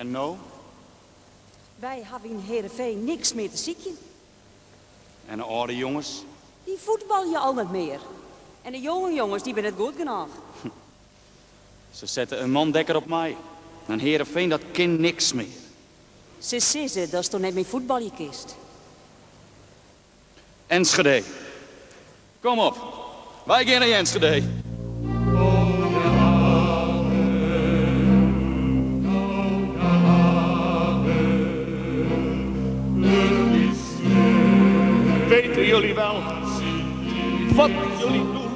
En no? Wy hawwe yn Heerenveen niks mear te sykjen. En de âlde jonges? Dy fuotbalje al net mear. En de jonge jonges, dy binne net goed genôch. Se sette in mandekker op my. En Heerenveen, dat kin niks mear. Se sizze datsto net mear fuotbalje kinst. Enschede. Kom op, wy gean nei Enschede. Weten jullie wel wat jullie doen?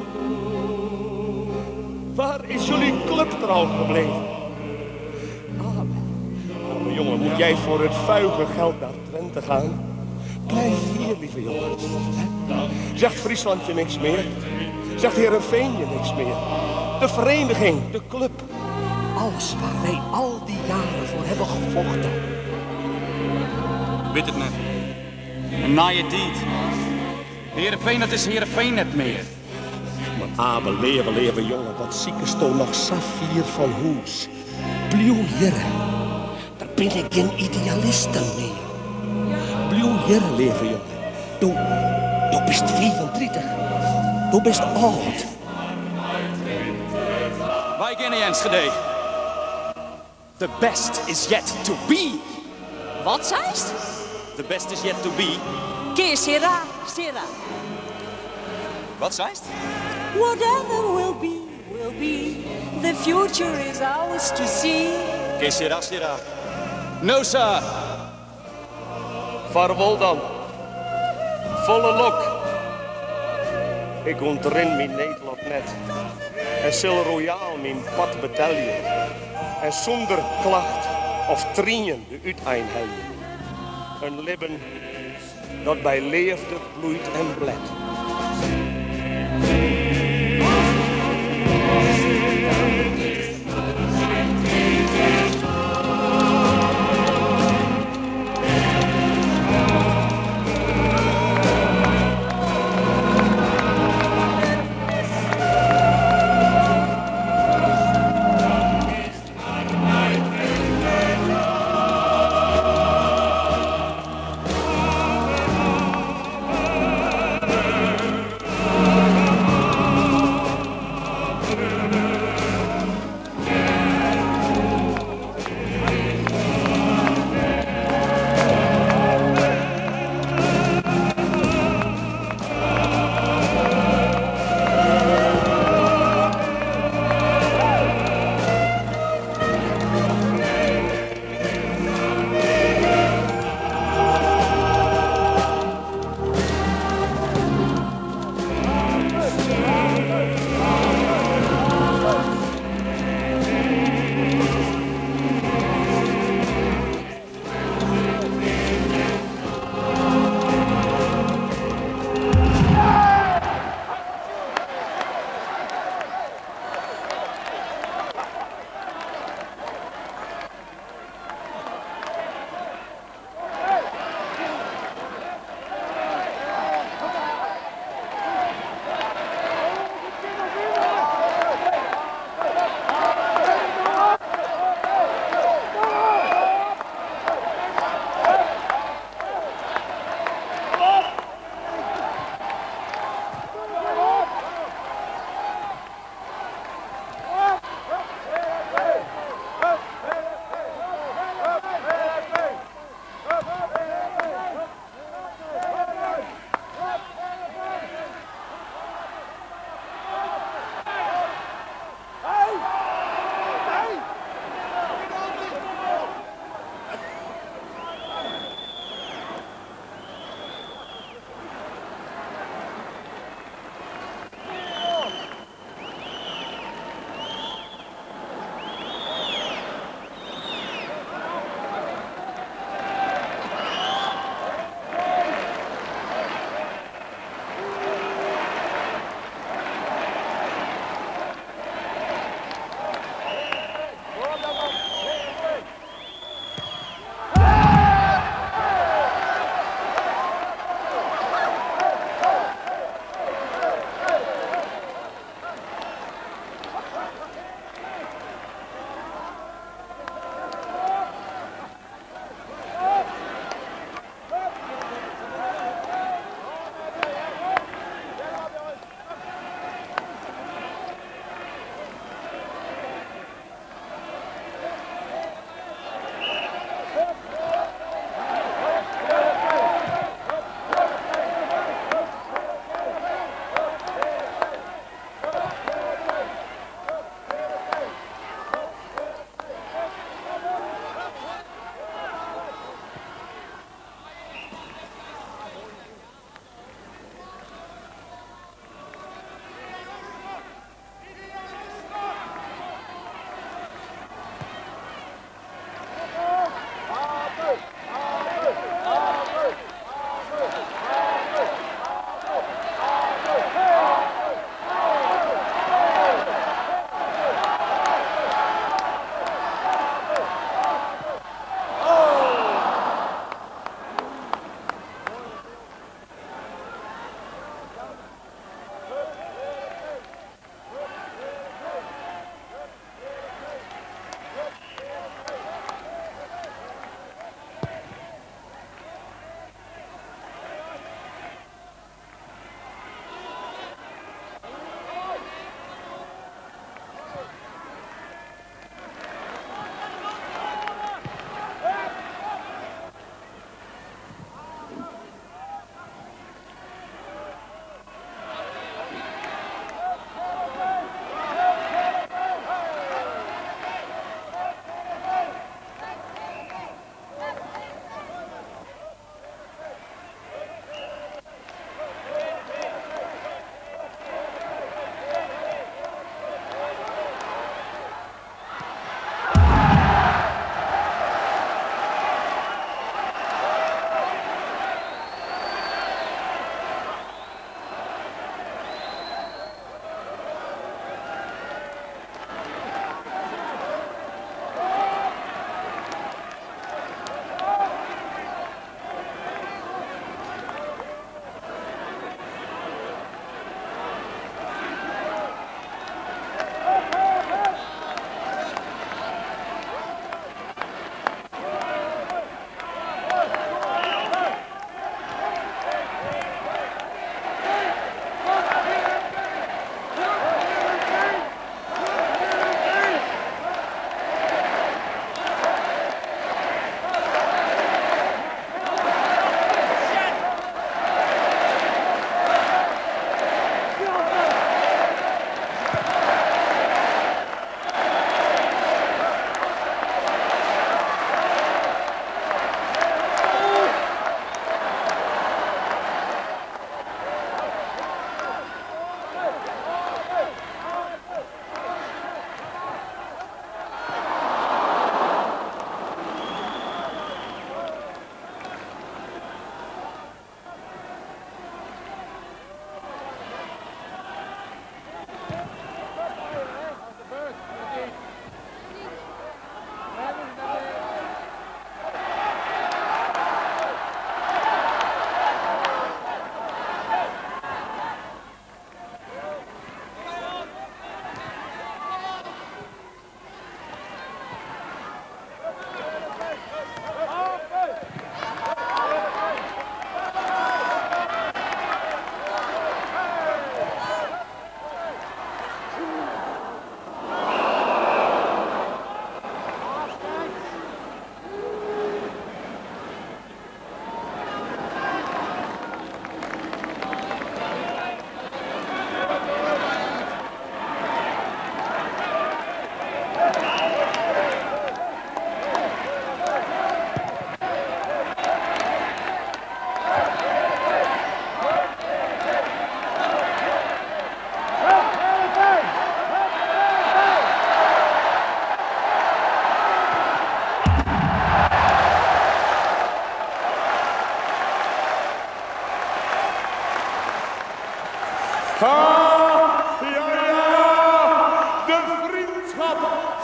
Waar is jullie clubtrouw gebleven? Abe, arme jongen, moet jij voor het vuige geld naar Twente gaan? Blijf hier, lieve jongen. Zegt Friesland je niks meer? Zegt Heerenveen je niks meer? De vereniging, de club. Alles waar wij al die jaren voor hebben gevochten. Wit it net. In nije tiid. Heerenveen, dat is Heerenveen net mear. Maar Abe, leave, leave jongen, wat sikesto noch sa fier fan hûs? Bliuw hjirre. Der binne gjin idealisten mear. Bliuw hjirre, leave jongen. Do, do bist 35. Do bist âld. Wy gean nei Enschede. The best is yet to be. Wat seist? The best is yet to be. Que sera, sera. Wat seist? Whatever will be, will be. The future is ours to see. Que sera, sera. No, sir. Farwol dan. Folle lok. Ik ûntrin myn needlot net en sil royaal myn part betelje en sûnder klacht of trien de útein helje. In libben dat by leafde bloeit en blet.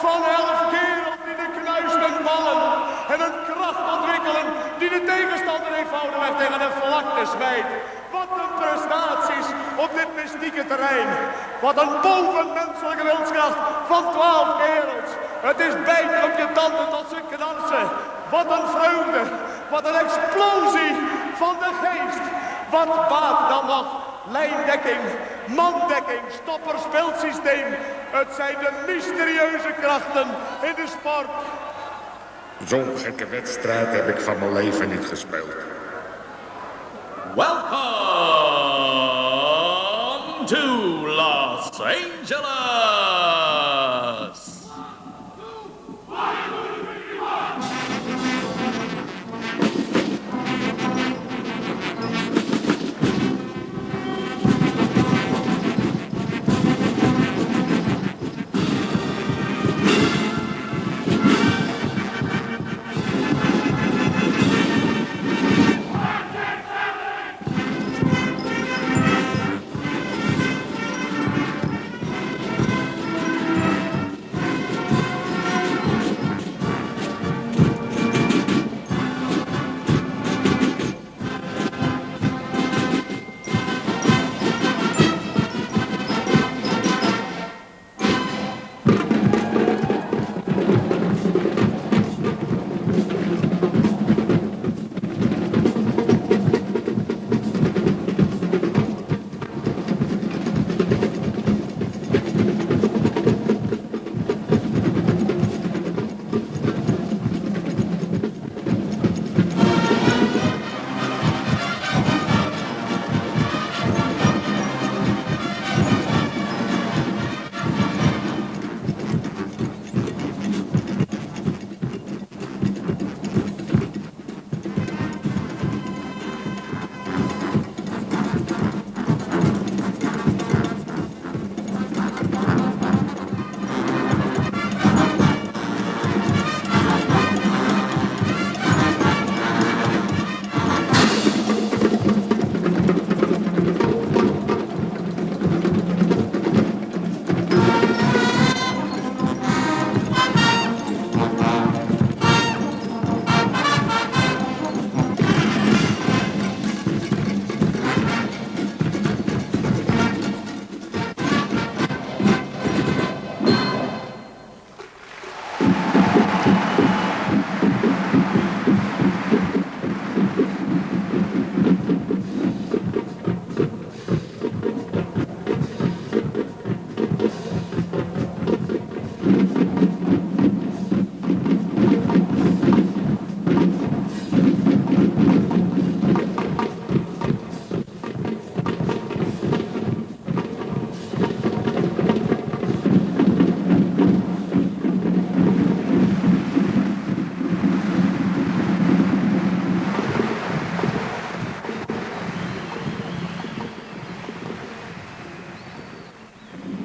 Van 11 kerels die de knuisten ballen en een kracht ontwikkelen die de tegenstander eenvoudigweg tegen de vlakte smijt. Wat een prestaties op dit mystieke terrein. Wat een bovenmenselijke wilskracht van 12 kerels. Het is bijten op je tanden tot ze knarsen. Wat een vreugde. Wat een explosie van de geest. Wat baat dan nog lijndekking, mandekking, stopperspeelsysteem. Het zijn de mysterieuze krachten in de sport. Zo'n gekke wedstrijd heb ik van mijn leven niet gespeeld. Welcome to Los Angeles!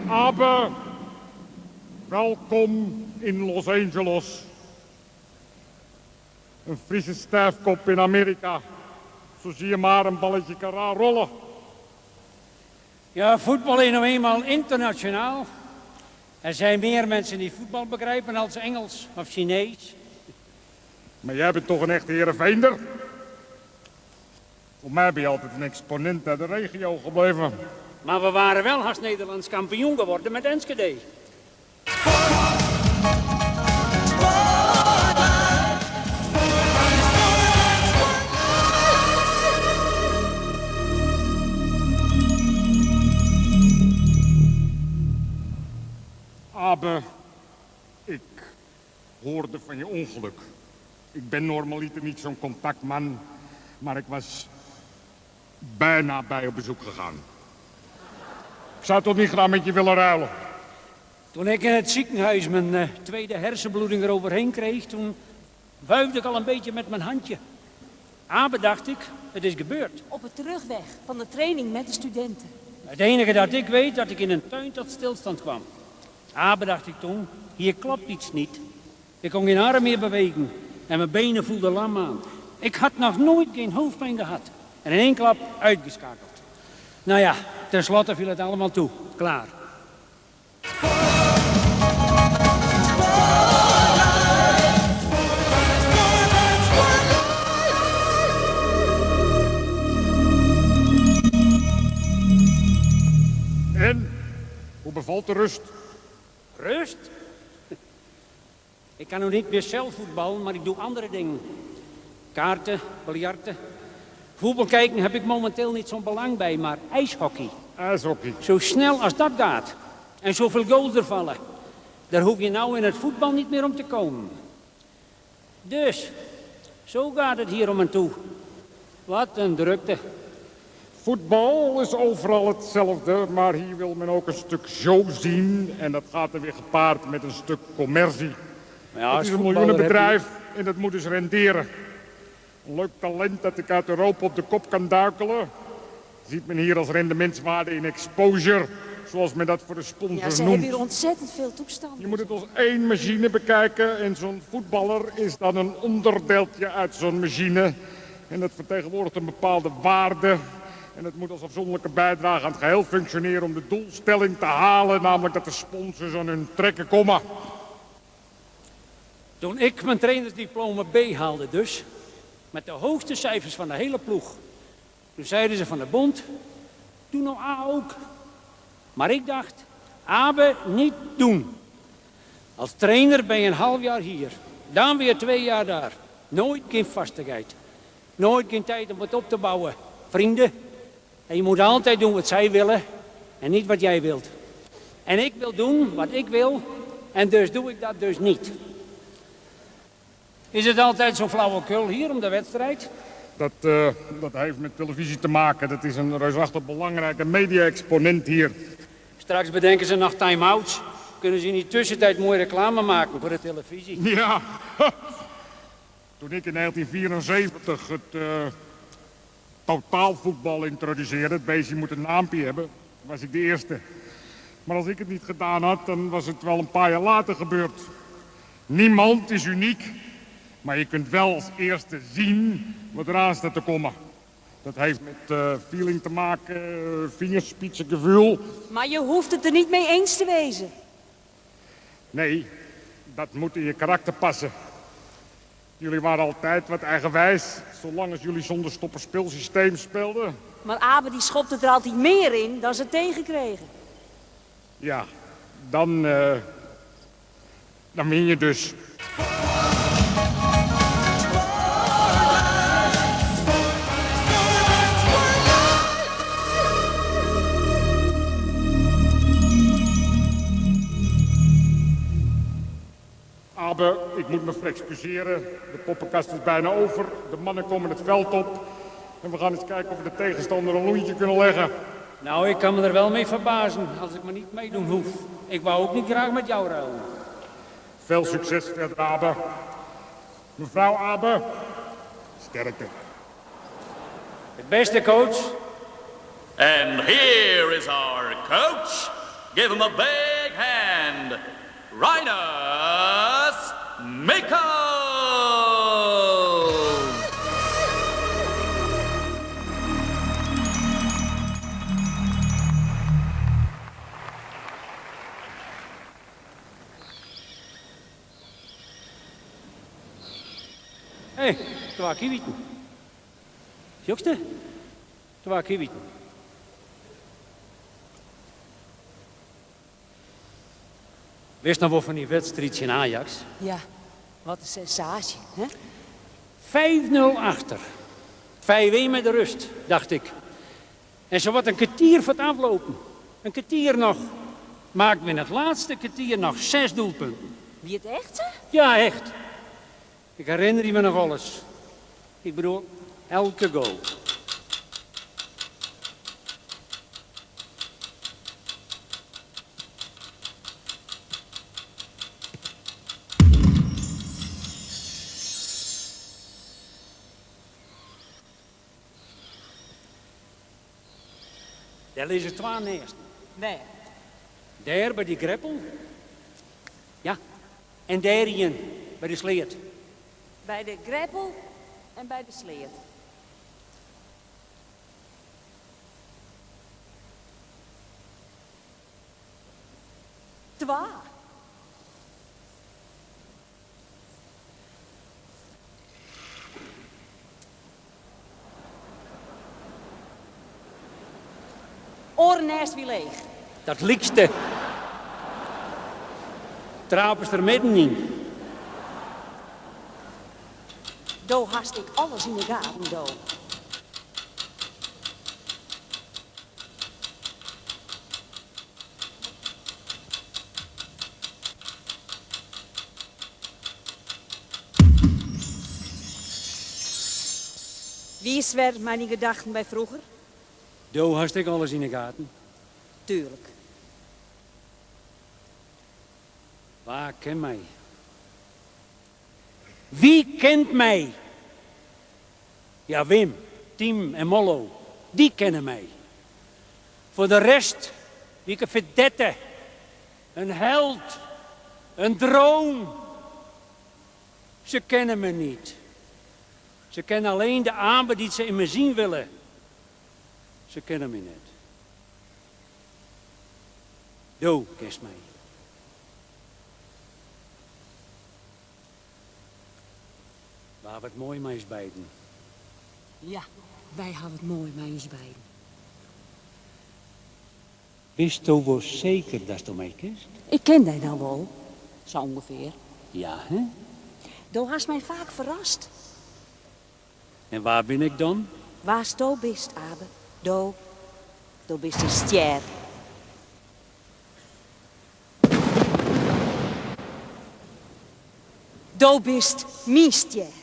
Abe, welkom in Los Angeles. Een Friese stijfkop in Amerika. Zo zie je maar een balletje kan raar rollen. Ja, voetbal is nou eenmaal internationaal. Er zijn meer mensen die voetbal begrijpen als Engels of Chinees. Maar jij bent toch een echte Heerenveender? Voor mij ben je altijd een exponent uit de regio gebleven. Maar we waren wel haast Nederlands kampioen geworden met Enschede. Abe, ik hoorde van je ongeluk. Ik ben normaliter niet zo'n contactman, maar ik was bijna bij op bezoek gegaan. Ik zou toch niet graag met je willen ruilen. Toen ik in het ziekenhuis mijn tweede hersenbloeding eroverheen kreeg, toen wuifde ik al een beetje met mijn handje. Abe, dacht ik, het is gebeurd. Op de terugweg van de training met de studenten. Het enige dat ik weet, dat ik in een tuin tot stilstand kwam. Abe, dacht ik toen, hier klopt iets niet. Ik kon geen arm meer bewegen en mijn benen voelden lam aan. Ik had nog nooit geen hoofdpijn gehad. En in één klap uitgeschakeld. Nou ja, tenslotte viel het allemaal toe. Klaar. Bevalt de rust? Rust? Ik kan nu niet meer zelf voetballen, maar ik doe andere dingen. Kaarten, biljarten. Voetbal kijken heb ik momenteel niet zo'n belang bij, maar ijshockey. IJshockey. Zo snel als dat gaat en zoveel goals er vallen, daar hoef je nou in het voetbal niet meer om te komen. Dus, zo gaat het hier om en toe. Wat een drukte. Voetbal is overal hetzelfde, maar hier wil men ook een stuk show zien. En dat gaat er weer gepaard met een stuk commercie. Maar ja, het als is een voetballer miljoenenbedrijf en dat moet dus renderen. Een leuk talent dat ik uit Europa op de kop kan duikelen. Ziet men hier als rendementswaarde in exposure, zoals men dat voor de Ja, sponsors ze noemt. hebben hier ontzettend veel toestanden. Je moet het als één machine bekijken en zo'n voetballer is dan een onderdeeltje uit zo'n machine. En dat vertegenwoordigt een bepaalde waarde. En dat moet als afzonderlijke bijdrage aan het geheel functioneren om de doelstelling te halen, namelijk dat de sponsors aan hun trekken komen. Toen ik mijn trainersdiploma B haalde dus, met de hoogste cijfers van de hele ploeg. Toen zeiden ze van de bond, doe nou A ook. Maar ik dacht, Abe niet doen. Als trainer ben je een half jaar hier, dan weer 2 jaar daar. Nooit geen vastigheid. Nooit geen tijd om het op te bouwen. Vrienden, en je moet altijd doen wat zij willen en niet wat jij wilt. En ik wil doen wat ik wil en dus doe ik dat dus niet. Is het altijd zo'n flauwekul hier om de wedstrijd? Dat heeft met televisie te maken. Dat is een reusachtig belangrijke media-exponent hier. Straks bedenken ze nog time-outs. Kunnen ze in die tussentijd mooie reclame maken voor de televisie? Ja. Toen ik in 1974 het totaalvoetbal introduceerde, het beestje moet een naampje hebben, was ik de eerste. Maar als ik het niet gedaan had, dan was het wel een paar jaar later gebeurd. Niemand is uniek, maar je kunt wel als eerste zien wat eraan staat te komen. Dat heeft met feeling te maken, vingerspitsengevoel. Maar je hoeft het er niet mee eens te wezen. Nee, dat moet in je karakter passen. Jullie waren altijd wat eigenwijs, zolang als jullie zonder stopperspeelsysteem speelden. Maar Abe die schopte er altijd meer in dan ze tegenkregen. Ja, dan win je dus. Abe, ik moet me verexcuseren. De poppenkast is bijna over. De mannen komen het veld op. En we gaan eens kijken of we de tegenstander een lontje kunnen leggen. Nou, ik kan me er wel mee verbazen als ik me niet meedoen hoef. Ik wou ook niet graag met jou ruilen. Veel succes verder, Abe. Mevrouw Abe, sterkte. Het beste, coach. And here is our coach. Give him a big hand. Rinus Michels. Hé, hey, twa kiewieten. Jokste? Twa kiewieten. Wist nog wel van die wedstrijd in Ajax? Ja, wat een sensatie, hè? 5-0 achter. 5-1 met de rust, dacht ik. En zo wat een kwartier voor het aflopen. Een kwartier nog. Maakten we in het laatste kwartier nog 6 doelpunten. Wie het echt, hè? Ja, echt. Ik herinner me nog alles. Ik bedoel, elke goal. Daar liggen 2 neersten. Nee. Daar bij die greppel. Ja. En daar in, bij de sleet. Bij de greppel en bij de sleet. Twa. Oren naast wie leeg. Dat liekste. Trapest der middenyn. Do hast ek alles yn 'e gaten, do. Wiest wer mei dyn gedachten by froeger? Do hast ek alles yn 'e gaten. Tuerlik. Wa ken my? Wie kent my? Ja, Wim, Tiem en Mollo, dy kenne my. Foar de rest wie ik in fedette, in held, in droom. Se kenne me niet. Se kenne alleen de Abe dy't se yn me zien wille. Se kenne my net. Do kenst my. Wy hawwe it moai mei ús beiden. Ja, wy hawwe it moai mei ús beiden. Bisto wol seker datsto my kenst? Ik ken dy no wol, sa ûngefear. Ja, hè? Do hast my faak ferrast. En wa bin ik dan? Wa'tsto bist, Abe? Do, do bist in stjer. Do bist myn stjer.